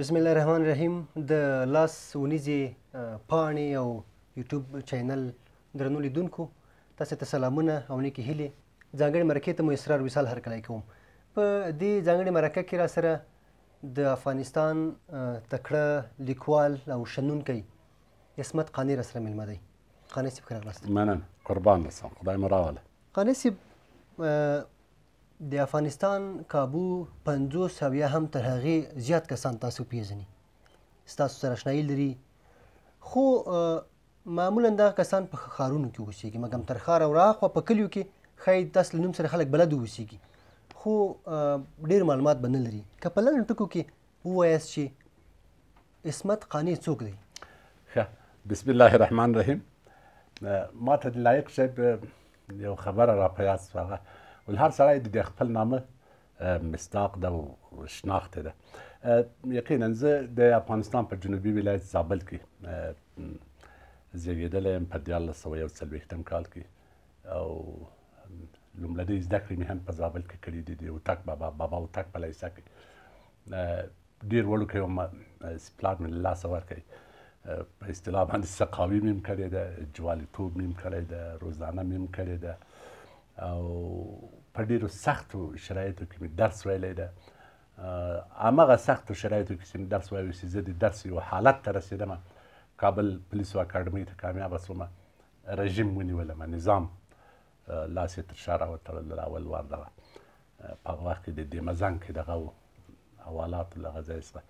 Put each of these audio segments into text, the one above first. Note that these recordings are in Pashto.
بسم الله الرحمن الرحیم. د لاس اونیزې پاڼې او یوټیوب چینل درنو لیدونکو تاسو ته سلامونه او نیکې هیلې. ځانګړې مرکې ته مو اسرار وصال هرکلی کوم. په دې ځانګړې مرکه کې را سره د افغانستان تکړه لیکوال او شنونکی عصمت قانع را سره مېلمه دی. قانع صاحب ښه راغلاست. مننه، قربان رسم، خدای مو راوله. قانع صاحب، د افغانستان کابو 50 او یا هم تر هغې زیات کسان تاسو پیژني، ستاسو سره اشنایي لري، خو معمولا دغه کسان په ښارونو کې اوسېږي، مګم تر ښار او راخوا په کلیو کې ښایي تاسو له نوم سره خلک بلد اوسېږي، خو ډېر معلومات به نه لري. که په لنډو ټکو کې ووایاست چې عصمت قانع څوک دی؟ ښه، بسم الله الرحمن الرحیم. ما ته د لایق صاحب یو خبره را په یاد سوه. هغه ول هر سړی د خپل نامه مصداق ده او شناخت ده. یقینا زه د افغانستان په جنوبي ولایت زابل کې زیږېدلی یم په 1341 کال کې، او لومړنۍ زده کړې مې هم په زابل کې کړې دي، د اوتک بابا اوتک په لیسه کې. ډېر وړوکی وم پلار مې له لاسه ورکړی، په اصطلاح باندې سقاوي مې هم کړې ده، جوالیتوب مې هم کړی ده، روزانه مې هم کړې ده، او په ډېرو سختو شرایطو کې مې درس ویلی ده. هماغه سختو شرایطو کې چې مې درس ویلی چې زه د درس یو حالت ته رسېدم، کابل پولیسو اکاډمۍ ته کامیابه سوم، رژیم ونیولم، نظام لاس یې تر شا راوتړل. اول وار دغه په هغه وخت کې د دیمزنګ کې دغه و حوالاتو له هغه ځای څخه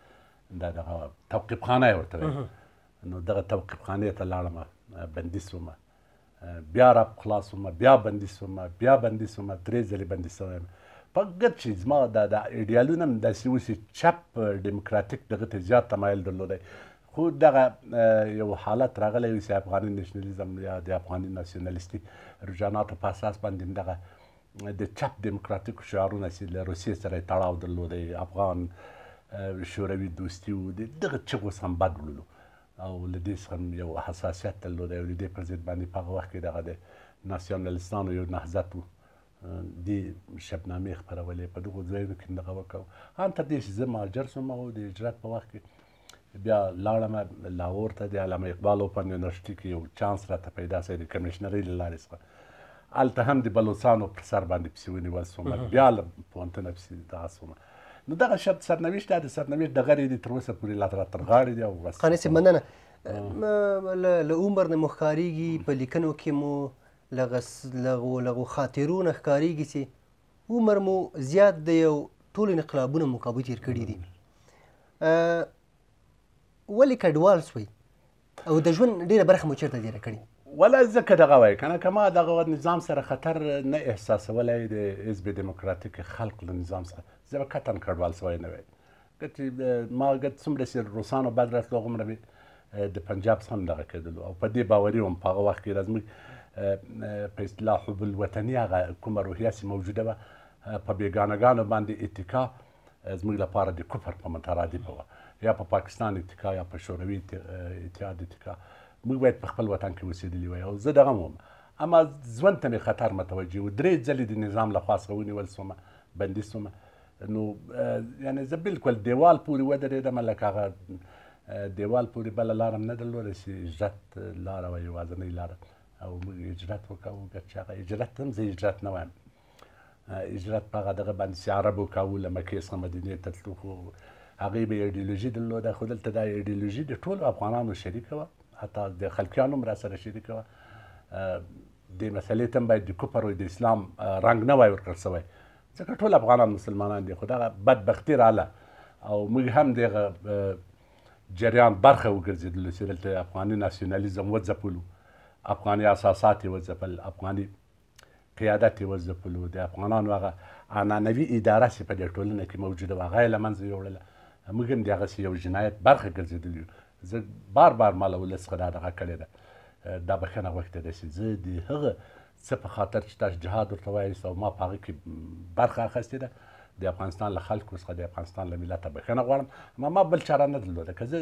دا دغه توقیفخانه یې ورته ویل. نو دغه توقیفخانې ته لاړم، بندي سوم، بیا را خلاص سوم، بیا بندي سوم، بیا بندي سوم، 3 ځلې بندي سوی یم. په ګرد چې زما دا ایډیالونه هم داسې وو چې چپ ډیموکراتیک دغه ته زیات تمایل درلودی، خو دغه یو حالت راغلی و چې افغاني نشنلیزم یا د افغاني ناسیونالیستي رجحاناتو په اساس باندې دغه د چپ دیموکراتیکو شعارونه چې له روسیې سره یې تړاو درلودی، افغان شوروي دوستي و، د دغه چغو څخه هم بد وړلو او له دې څخه هم یو حساسیت درلودی. او د دې پر ضد باندې په هغه وخت کې دغه د ناسیونالیستانو یو نهضت و، دې شبنامې خپرولې، په دغو ځایونو کې دغه وکړو. ان تر دې چې زه مهاجر شوم او د هجرت په وخت کې بیا لاړم لاهور ته، د علامه اقبال اوپن یونیورسټي کې یو چانس راته پیدا سوی د کمشنرۍ له لارې څخه، هلته هم د بلوڅانو پر سر باندې پسې ونیول سوم، بیا له پوهنتونه پسې دغه سوم. نو دغه شرط سرنوشت ده، د سرنوشت ډغرې دي تر اوسه پورې لا تر غاړې دي. او بس. قانع صاحب مننه. له عمر نه مو ښکارېږي، په لیکنو کې مو لغو خاطرو نه ښکارېږي چې عمر مو زیات دی او ټول انقلابونه مو کابو تېر کړي دي. ولې کډوال سوئ او د ژوند ډېره برخه مو چېرته تېره کړې؟ ولا ځکه دغه وایي که نه، که ما دغه نظام سره خطر نه احساسولی، د حزب دیموکراتیک خلق له نظام څخه زه به قطعا کډوال سوی نه وای. که چې ما ګد څومره چې روسانو بد راتلو هغومره مې د پنجاب څخه هم دغه کېدلو، او په دې باوري وم په هغه وخت کې زموږ په اصطلاح حب الوطني هغه کومه روحیه چې موجوده وه په بېګانهګانو باندې اتکا زموږ لپاره د کفر په مترادفه وه، یا په پاکستان اتکا یا په شوروي اتحاد اتکا. موږ باید په خپل وطن کې اوسېدلي وای او زه دغه وم. اما ژوند ته مې خطر متوجه و، 3 ځلې د نظام له خوا څخه ونیول سوم، بندي سوم. نو یعنې زه بالکل دیوال پورې ودرېدم، لکه هغه دیوال پورې بله لاره هم نه درلوده چې هجرت لاره وه، یوازنۍ لاره، او موږ هجرت وکړو. که چې هغه هجرت هم زه هجرت نه وایم، هجرت په هغه دغه باندې چې عربو کاوه له مکې څخه مدینې ته تلو، خو هغې به ایډیولوژي درلوده، خو دلته دا ایډیولوژي د ټولو افغانانو شریکه وه، حتی د خلکیانو هم را سره شریکه وه. دې مسئلې ته هم باید د کفر او د اسلام رنګ نه وای ورکړل سوی، ځکه ټول افغانان مسلمانان دي. خو دغه بدبختي راله او موږ هم دغه جریان برخه وګرځېدلو چې دلته افغاني ناسیونالیزم وځپلو، افغاني اساسات یې وځپل، افغاني قیادت یې وځپلو، د افغانانو هغه عنعنوي اداره چې په دې ټولنه کې موجوده وه هغه یې له منځه یوړله. موږ هم د هغسې یو جنایت برخه ګرځېدلي یو. زه بار بار ما له ولس څخه دا دغه کړې ده، دا بښنه غوښتې ده چې زه د هغه څه په خاطر چې تاسو جهاد ورته وایاست او ما په هغه کې برخه اخیستې ده، د افغانستان له خلکو څخه، د افغانستان له ملته بښنه غواړم. اما ما بل چاره نه درلوده، که زه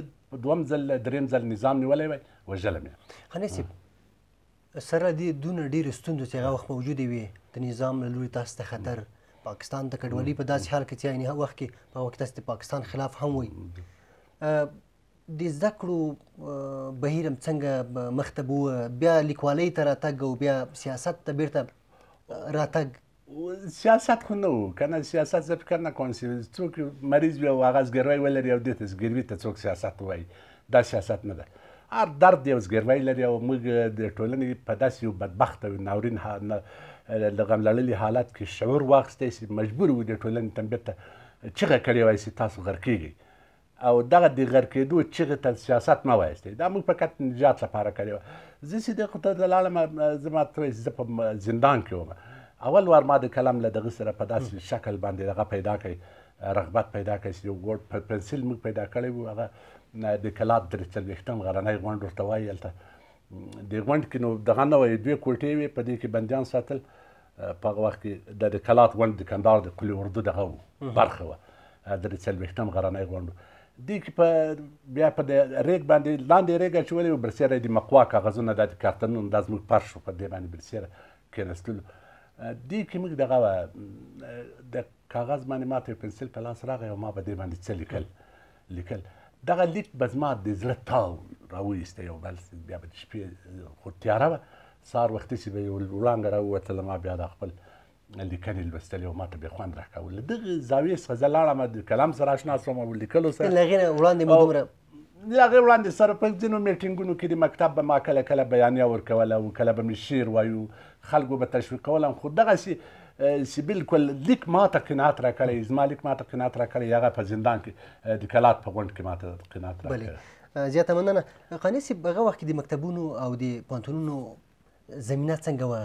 دوم ځل دریم ځل نظام نیولی وای وژلم یې. قانع صاحب، سره دې دونه ډېرو ستونزو چې هغه وخت موجودې وې، د نظام له لوري تاسو ته خطر، پاکستان ته کډوالي په داسې حال کې چې عین وخت کې په هغه وخت تاسو د پاکستان خلاف هم وئ، د زده کړو بهیر هم څنګه مخته بوه، بیا لیکوالۍ ته راتګ او بیا سیاست ته بیرته راتګ؟ سیاست خو نه و که نه، سیاست زه فکر نه کوم چې څوک مریض وي او هغه زګیروی ولري او دې ته زګیروي ته څوک سیاست وایي، دا سیاست نه ده. هر درد یو زګیروی لري او موږ د ټولنې په داسې یو بدبخت او ناورین له غم لړلي حالت کې شعور واخیستی چې مجبور وو د ټولنې ته بېرته چیغه کړې وای چې تاسو غرقېږئ، او دغه د غرقېدو چیغې ته سیاست مه وایاستئ. دا موږ فقط نجات لپاره کړې وه. زه چې دغه ته لاړم، زه ما ته وایي چې زه په زندان کې وم. اول وار ما د قلم له دغه سره په داسې شکل باندې دغه پیدا کړی، رغبت پیدا کړی چې یو ګوډ پنسل موږ پیدا کړی و، هغه د کلات 43 غرنی غونډ ورته وایي. هلته د غونډ کې نو دغه نه وایي، دوې کوټې وې، په دې کې بندیان ساتل. په هغه وخت کې د کلات غونډ د کندهار د قلي اردو دغه و برخه وه، 43 غرنی غونډ. دې کې په بیا په د ریګ باندې لاندې ریګ اچولی و، برسېره د مقوا کاغذونه، دا د کارتنونو، دا زموږ فرش و، په دې باندې برسېره کېناستلو. دې کې موږ دغه وه، د کاغذ باندې ما ته یو پنسل په لاس راغی او ما به دې باندې څه لیکل. دغه لیک به زما د زړه تاو راوایستی، یو بل بیا به د شپې خو تیاره وه، سهار وختي چې به یو وړانګه راووتله، ما بیا دا خپل لیکنې لوستلې او ما ته به خوند راکاوه. له دغې زاویې څخه زه لاړم، د قلم سره اشنا شوم او لیکلو سره. له هغې نه وړاندې مو دومره له هغې وړاندې سره په ځینو میټینګونو کې د مکتب به ما کله کله بیانیه ورکوله او کله به مې شعر وایو، خلکو به تشویقولم. خو دغسې چې بالکل لیک ما ته قناعت راکړی، زما لیک ما ته قناعت راکړی، هغه په زندان کې د کلات په غونډ کې ما ته قناعت راکړی. زیاته مننه. قانع صاحب، هغه وخت کې د مکتبونو او د پوهنتونونو زمینه څنګه وه؟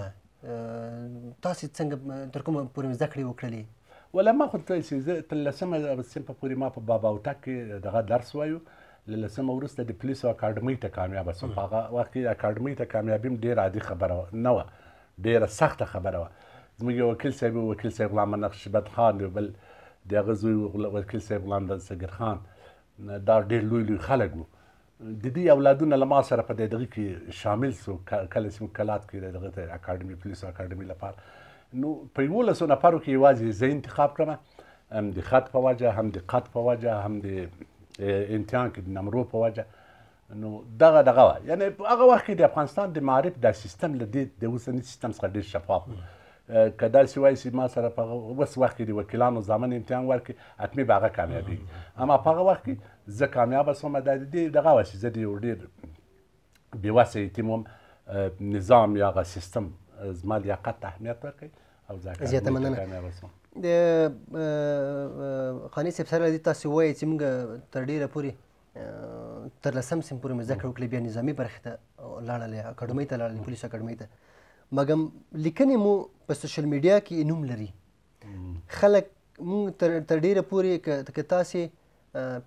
تاسې څنګه تر کومه پورې زده کړې وکړلې؟ ولا ما خو ته چې زه تر لسمه صنفه پورې ما په بابا اوتک کې دغه درس وایو. له لسمه وروسته د پولیسو اکاډمۍ ته کامیابه شوم. په هغه وخت کې اکاډمۍ ته کامیابي هم ډېره عادي خبره نه وه، ډېره سخته خبره وه. زموږ یو وکیل صاحب و، وکیل صاحب غلام نقشبند خان، یو بل د هغه زوی وکیل صاحب غلام دستګیر خان، دا ډېر لوی لوی خلک وو. د دې اولادونه له ما سره په دې دغه کې شامل سو. کله چې موږ کلات کې دغه ته اکاډمي، پولیسو اکاډمي لپاره، نو په 11 نفرو کې یوازې زه انتخاب کړم، هم د خط په وجه، هم د قد په وجه، هم د امتحان کې د نمرو په وجه. نو دغه دغه وه. یعنې په هغه وخت کې د افغانستان د معارف دا سیستم له دې د اوسني سیستم څخه ډېر شفاف و. که داسې وایي چې ما سره په هغه اوس وخت کې د وکیلانو زامن امتحان ورکړي، حتمي به هغه کامیابېږي. اما په هغه وخت کې زه کامیابه سوم. دا د دې دغه وه چې زه د یو ډېر بې وسه یتیم وم، نظام یا هغه سیستم زما لیاقت ته اهمیت ورکړي او زه زیاته مننه. کامیابه سوم. د قانع صاحب سره له دې تاسې ووایئ چې موږ تر ډېره پورې تر لسم صنف پورې مو زده کړې وکړې، بیا نظامي برخې ته لاړلې، اکاډمۍ ته لاړلې، پولیسو اکاډمۍ ته، مګم لیکنې مو په سوشل میډیا کې نوم لري. خلک موږ تر ډېره پورې که تاسې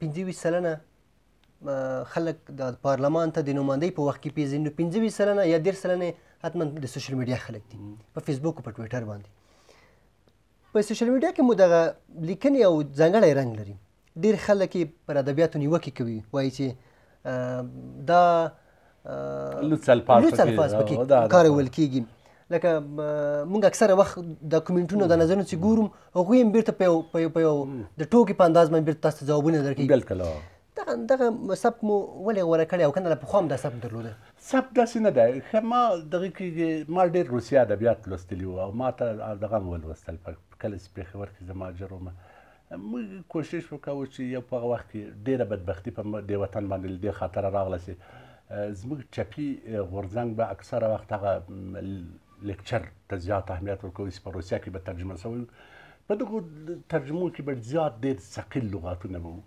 25% خلک د پارلمان ته د نوماندۍ په وخت کې پېژني، نو 25% یا 30% حتما د سوشل میډیا خلک دي، په فیسبوک او په ټویټر باندې. په سوشل میډیا کې مو دغه لیکنې او ځانګړی رنګ لري. ډېر خلک یې پر ادبیاتو نیوکې کوي، وایي چې دا لوڅ الفاظ لوڅ الفاظ پکې کارول کېږي. لکه موږ اکثره وخت د کومنټونو د نظرونو چې ګورم، هغوی هم بېرته په یو د ټوکې په انداز باندې بېرته تاسو ته ځوابونه درکوي. بالکل. دغه سبک مو ولې غوره کړی او که نه له پخوا هم دا سبک درلوده؟ سبک داسې نه دی. ښه، ما دغه کې ما ډېر روسي ادبیات لوستلي وو او ما ته دغه هم ولوستل. کله چې پېښور کې زه مهاجر وم، موږ کوشش وکاوه چې یو په هغه وخت کې ډېره بدبختي په دې وطن باندې له دې خاطره راغله چې زموږ چپي غورځنګ به اکثره وخت هغه لیکچر ته زیات اهمیت ورکوي چې په روسیه کې به ترجمه شوی وو. په دغو ترجمو کې به زیات ډېر ثقیل لغاتونه به وو.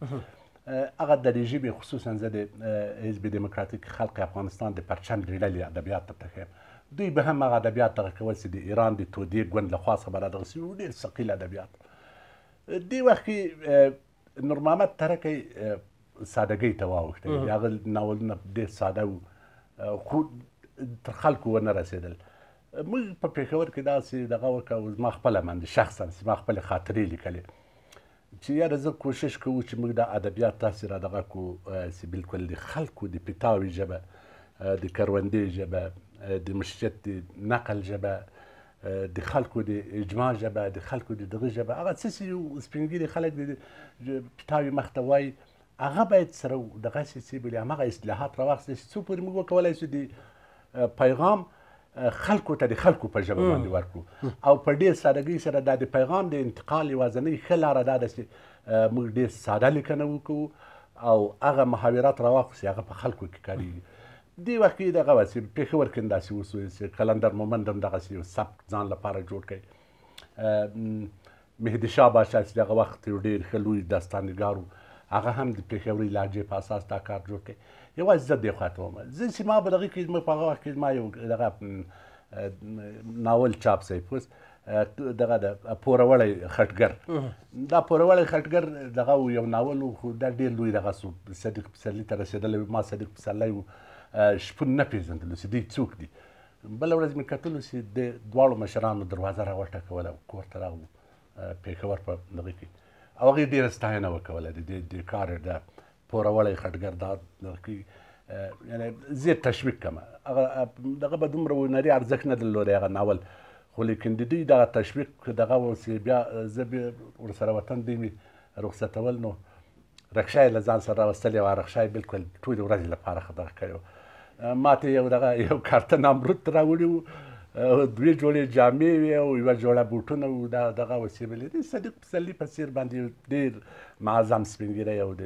هغه دري ژبې، خصوصا زه د حزب دموکراتیک خلق افغانستان د پرچم د ډلې ادبیات ته ښیم، دوی به هم هغه ادبیات دغه کول چې د ایران د تودې ګوند له خوا څخه به را دغه سوي وو، ډېر ثقیل ادبیات. دې وخت کې نور محمد تره کی سادهګۍ ته واوښتی، د هغه ناولونه ډېر ساده وو، خو تر خلکو ونه رسېدل. موږ په پېښور کې داسې دغه وکړه، زما خپله باندې شخصا زما خپلې خاطرې لیکلې چې یاره زه کوشش کوو چې موږ دا ادبیات داسې را دغه کړو چې بالکل د خلکو د پیتاوي ژبه، د کروندې ژبه، د مشیت د نقل ژبه، د خلکو د اجماع ژبه، د خلکو د دغه ژبه، هغه څه چې یو سپین ږیري خلک د پیتاوي مخ ته وایي، هغه باید سره دغسې څه بولي، هماغه اصطلاحات راواخیستل شي څو پورې موږ وکولای شو د پیغام خلکو ته د خلکو په ژبه باندې ورکړو. او په ډېر سادهګۍ سره دا د پیغام د انتقال یوازنۍ ښه لاره دا ده چې موږ ډېر ساده لیکنه وکړو او هغه محاورات راواخلو چې هغه په خلکو کې کارېږي. دې وخت کې دغه وه چې پېښور کې هم داسې وسو چې قلندر مومند هم دغسې یو سبک ځان لپاره جوړ کړی. مهدي شاه بادشاه چې دغه وخت یو ډېر ښه لوی داستانګار و، هغه هم د پېښورۍ لهجې په اساس دا کار جوړ کړی. یوازې زه دې خوا ته وم، زه چې ما به دغه کې په هغه وخت کې ما یو دغه ناول چاپ سوی پوس دغه د پوروړی خټګر، دا پوروړی خټګر دغه یو ناول و، خو دا ډېر لوی دغه سو، صدیق پسرلي ته رسېدلی و. ما صدیق پسرلی و شپون نه پېژندلو چې دوی څوک دي. بله ورځ مې کتلو چې د دواړو مشرانو دروازه راوټکوله او کور ته راغلو پېښور په دغه کې، او هغې ډېره ستاینه وکوله د دې کار د پوروړی خټګر دا یعنې زه تشویق کړم. هغه دغه به دومره هنري ارزښت نه درلودی هغه ناول، خو لیکن د دوی دغه تشویق دغه و چې بیا زه بیا ورسره وطن دوی مې رخصتول، نو رکشه یې له ځان سره راوستلې وه، رکشه یې بلکل ټولې ورځې لپاره دغه کړې وه. ما ته یو دغه یو کارتن امروت راوړي و، دوې جوړې جامې وې او یوه جوړه بوټونه وو، دا دغه وسیبلې. د صدیق پسرلي په څېر باندې یو ډېر معظم سپین ږیری او د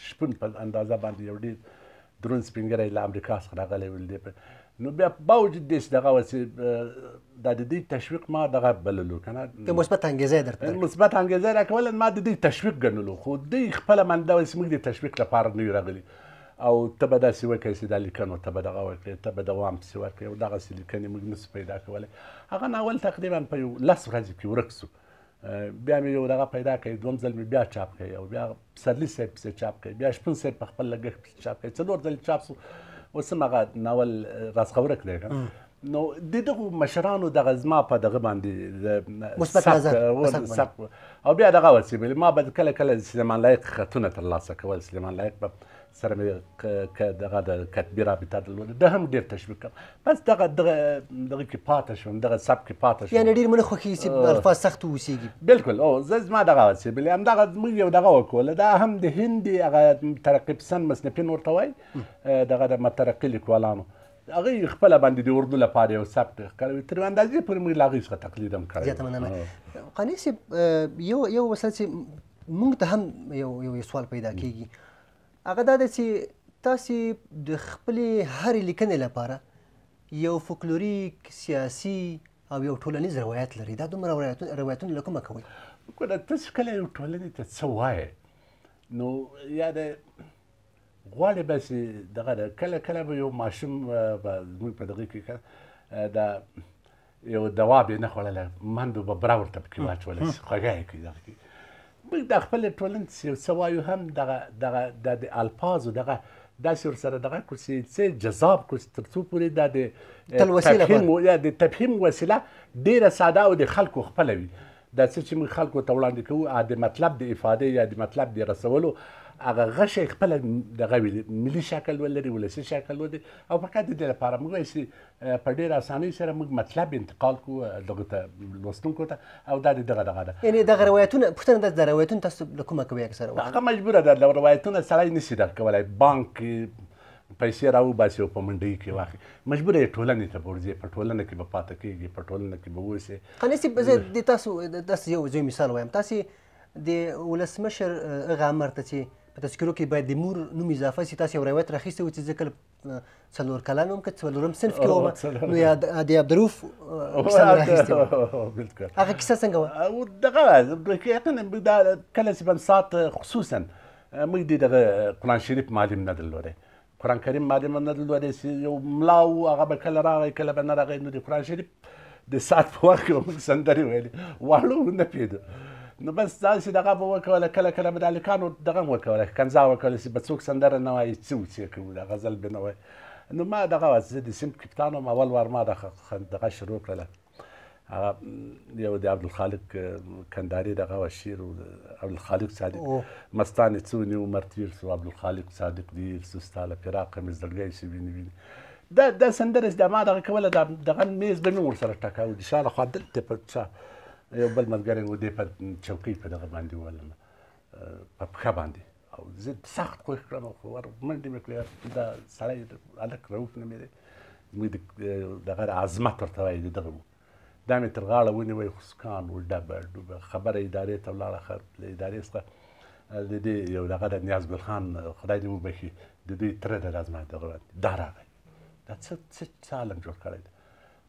شپون په اندازه باندې یو ډېر دروند سپین ږیری له امریکا څخه راغلی و. نو بیا باوجود دې چې دغه وه چې دا د دوی تشویق ما دغه بللو که نه، مثبت انګېزه یې درته مثبت انګېزه یې راکوله، ما د دوی تشویق ګڼلو. خو دوی خپله منده وه چې موږ د تشویق لپاره نه یو راغلي، او ته به داسې وکړې چې دا لیکنو ته به دغه ورکړې، ته به دوام پسې ورکړې، او دغسې لیکنې موږ نه سو پیدا کولی. هغه ناول تقریبا په یو 10 ورځې کې ورک سو. بیا مې یو دغه پیدا کړی، دوم ځل مې بیا چاپ کړی، او بیا پسرلي صاحب پسې چاپ کړی، بیا شپون صاحب په خپل لګښت پسې چاپ کړی، 4 ځل چاپ سو. اوس هم هغه ناول راڅخه ورک دی که نه. نو د دغو مشرانو دغه زما په دغه باندې مثبت نظر او بیا دغه وسیبلې. ما به کله کله سلیمان لایق خطونه ترلاسه کول، سلیمان لایق به سره مې دغه د کتبي رابطه درلوده، ده هم ډېر تشویق کړم. بس دغه دغه دغه کې پاته شوم، دغه سبک کې پاته شوم. یعنې ډېر مو نه خوښېږي چې الفاظ سخت واوسېږي. بلکل، او زه زما دغه وسیبلې همدغه موږ یو دغه وکوله. دا هم د هند هغه ترقي پسند مصنفین ورته وایي، دغه د مترقي لیکوالانو، هغوی خپله باندې د اردو لپاره یو سبک کړی وي، تر اندازې پورې موږ له هغوی څخه تقلید هم کړی. زیاته مننه. قانع صاحب، یو مسله چې موږ ته هم یو سوال پیدا کېږي، هغه دا ده چې تاسې د خپلې هرې لیکنې لپاره یو فولکلوریک، سیاسي او یو ټولنیز روایت لرئ، دا دومره روایتونه له کومه کوئ؟ ګوره، ته چې کله یو ټولنې ته څه وایې نو یا د غواړې به چې دغه ده، کله کله به یو ماشوم به زموږ په دغه کې دا یو دوا به یې نه خوړله، مندو به بره ورته پکې واچوله چې خوږه یې کړي. دغه کې موږ د خپلې ټولنې چې یو څه وایو هم دغه دغه د الفاظو دغه داسې ورسره دغه کړو چې څه جذاب کړو چې تر څو پورې دا د د تفهیم وسیله ډېره ساده او د خلکو خپله وي. دا څه چې موږ خلکو ته وړاندې کوو د مطلب د افادې یا د مطلب د رسولو هغه غشی خپله دغه وي، ملي شکل ولري، ولسي شکل ولري، او فقط د دې لپاره موږ وایو چې په ډېره اسانۍ سره موږ مطلب انتقال کړو دغه ته لوستونکو ته، او دا د دغه دغه ده. یعنې دغه روایتونه، پوښتنه دا ده، روایتونه تاسو له کومه کوئ اکثره وخت؟ هغه مجبوره ده، له روایتونه سړی نه شي دغه کولی، بانک کې پیسې راوباسي او په منډۍ کې واخلي، مجبوره یې ټولنې ته به ورځې، په ټولنه کې به پاتې کېږي، په ټولنه کې به اوسې. قانع صاحب، زه د تاسو داسې یو زه مثال وایم. تاسې د ولسمشر هغه امر ته چې په تذکرو کې باید د مور نوم اضافه شي، تاسې یو روایت راخیستی و چې زه کله 4 کلن وم که 4 صنف کې وم، نو د عبدالروف کیسه مې راخیستې وه. بالکل. هغه کیسه څنګه وه؟ دغه یقینا دا کله چې بنسات خصوصا موږ د دغه قرآن شریف معلم نه درلودی، قرآن کریم معلم نه درلودی، چې یو ملا و، هغه به کله راغی کله به نه راغی، نو د قرآن شریف د ساعت په وخت کې به موږ سندرې ویلې، واړه نه پوهېدو. نو بس داسې دغه به وکوله، کله کله به د هلکانو دغه هم وکوله، ښکنځا وکوله چې به څوک سندره نه وایي، څه وڅې کوو، دا غزل به نه وایي. نو ما دغه وه، زه د صنف کپتان وم، اول وار ما دغه شروع کړله. هغه یو د عبدالخالق کنداري دغه وه شعر و، عبدالخالق صادق مستانې څونې عمر تېر سو، عبدالخالق صادق دیر سو، ستا له فراقه مې زړګی شي ویني ویني. دا سندره چې ما دغه کوله، دغه مېز به مې ورسره ټکاوه، د شا لخوا دلته په شا یو بل ملګری و، دی په چوکۍ په دغه باندې وولم، په پښه باندې، او زه سخت خوښ کړم، خو ور منډې مې کړې. دا سړی هلک رؤف نومېدی، زموږ دغه عظمت ورته وایي، د دغه و. دا مې تر غاړه ونیوی، خو سکان و، ډبه ډوبه خبره ادارې ته ولاړه. له ادارې څخه د دې یو دغه د نیاز ګل خان، خدای دې وبښي، د دوی تره دی، زما دغه باندې دا راغی، دا څه څه عالم جوړ کړی دی.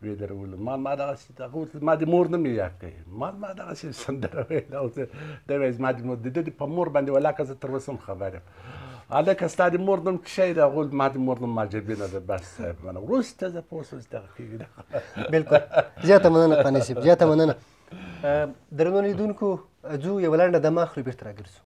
ویې درولو، ما ما دغسې هغه ورته ما د مور نوم یې یاد کړی، ما ما دغسې سندره ویله او دی وایي زما د مور د ده په مور باندې ولاکه زه تر اوسه هم خبر یم. هلکه ستا د مور نوم څه شی دی؟ هغه ما د مور نوم ماجبینه ده. بس صاحب منه وروسته زه پوه شوم چې دغه کېږي. بلکل، زیاته مننه قانع صاحب، زیاته مننه. درنو لیدونکو، ځو یوه لنډه دمه اخلو، بېرته راګرځو.